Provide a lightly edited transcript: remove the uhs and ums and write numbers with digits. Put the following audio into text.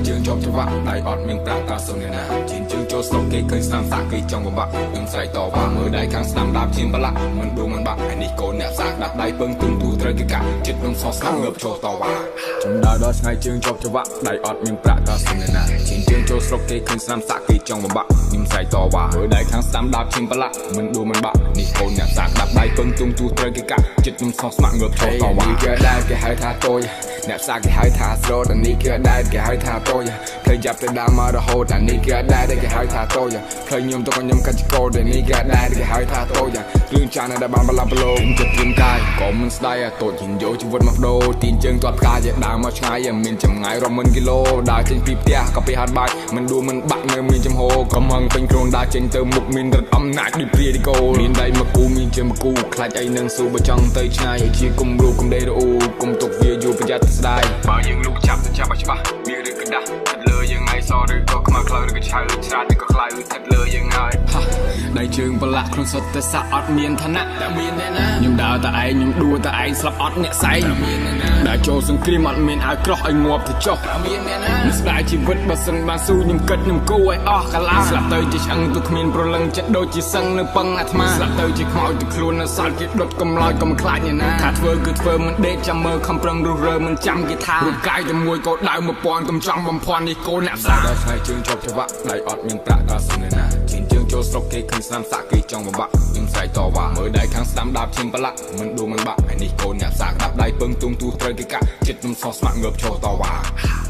ជើងជាប់ច្បាក់ដៃអត់មានប្រាក់តើសុំអ្នកណាជិនជើងចូលស្រុកគេឃើញស្នាមសាក់គេចង់បំបាក់ខ្ញុំស្រែកតវ៉ាមើលដៃខាងស្ដាំដាបឈាមប្រឡាក់មិនដួមិនបាក់ហើយនេះកូនអ្នកសាកដាក់ដៃពឹងទុំទូត្រូវគេកាក់ចិត្តខ្ញុំសោះស្នាមងើបចូលតវ៉ាចំដើរដល់ថ្ងៃជើងជាប់ច្បាក់ដៃអត់មានប្រាក់តើសុំអ្នកណាជិនជើងចូលស្រុកគេឃើញស្នាមសាក់គេចង់បំបាក់ខ្ញុំស្រែកតវ៉ាមើលដៃខាងស្ដាំដាបឈាមប្រឡាក់មិនដួមិនបាក់នេះកូនអ្នកសាកដាក់ដៃពឹងទុំទូត្រូវគេកាក់ចិត្តខ្ញុំសោះស្ម័គ្រងើបចូលតវ៉ា នេះគឺដែលគេហៅថាតូចអ្នកផ្សារគេហៅថាស្រោតអានេះគឺដែលគេហៅថាតូចផ្លូវចាប់ទៅដើមមករហូតអានេះគឺដែលគេហៅថាតូចផ្លូវខ្ញុំទៅក៏ខ្ញុំកាច់កោតអានេះគឺដែលគេហៅថាតូចរឿងចាស់នៅដែលបានបន្លាប់ប្រឡូក ចិត្តត្រៀមកាយក៏មិនស្ដាយអាតូចហ៊ានយកជីវិតមកបដូរទាញជើងទាត់ផ្កាយដើរមកឆ្ងាយមានចម្ងាយរាប់ម៉ឺនគីឡូដើរចេញពីផ្ទះក៏ពេលហាត់បាច់មិនដួលមិនបាក់នៅមានចំហកំហឹងពេញខ្លួនដើរចេញទៅមុខមានរិទ្ធអំណាចដូចព្រាឌីកូមានដៃមកគូមានជើងមកគូខ្លាចអីនឹងស៊ូបើចង់ទៅឆ្ងាយជាគុំរូគុំដេរអូគុំទុកវាយូរប្រយ័ត្នស្ដាយ បើយើងលូកចាប់ទៅចាប់ឲ្យច្បាស់មានឬកដាស់ស្ថិតលើយើងហើយសឬក៏ខ្មៅខ្លៅឬក៏ឆៅច្រាតឬក៏ខ្លៅស្ថិតលើយើងហើយ ហាដៃជើងប្រឡាក់ខ្លួនសុទ្ធតែសាក់អត់មានឋានៈតែមានអ្នកណាខ្ញុំដើរតែឯងខ្ញុំដួលតែឯងស្លាប់អត់អ្នកសែងមានអ្នកណាដើរចូលសង្គ្រាមអត់មានអាវក្រោះឲ្យងាប់ទៅចុះមានអ្នកណាមិនស្ដាយជីវិតបើសិនបានស៊ូខ្ញុំគិតខ្ញុំគូឲ្យអស់កាឡាស្លាប់ទៅជាឆ្អឹងទៅគ្មានប្រលឹងចិត្តដូចជាសឹងនៅពឹងអាត្មាស្លាប់ទៅជាខ្មោចទៅខ្លួននៅសល់គេដុតកំឡោចកុំខ្លាចអ្នកណាថាធ្វើគឺធ្វើមិនដេកចាំមើលខំប្រឹងរុះរើមិនចាំគេថារូបកាយតែមួយក៏ដៅ1000កុំចង់បំភាន់នេះកូនអ្នកផ្សារ ដល់ថ្ងៃជើងជាប់ច្បាក់ដៃអត់មានប្រាក់តើសុំអ្នកណាជិនជើងចូលស្រុកគេឃើញស្នាមសាក់គេចង់បំបាក់ខ្ញុំស្រែកតវ៉ាមើលដៃខាងស្ដាំដាបឈាមប្រឡាក់មិនដួលមិនបាក់ហើយនេះកូនអ្នកសាកដាក់ដៃពឹងទុំទូត្រូវគេកាក់ចិត្តខ្ញុំសោះស្ម័គ្រងើបចូលតវ៉ា។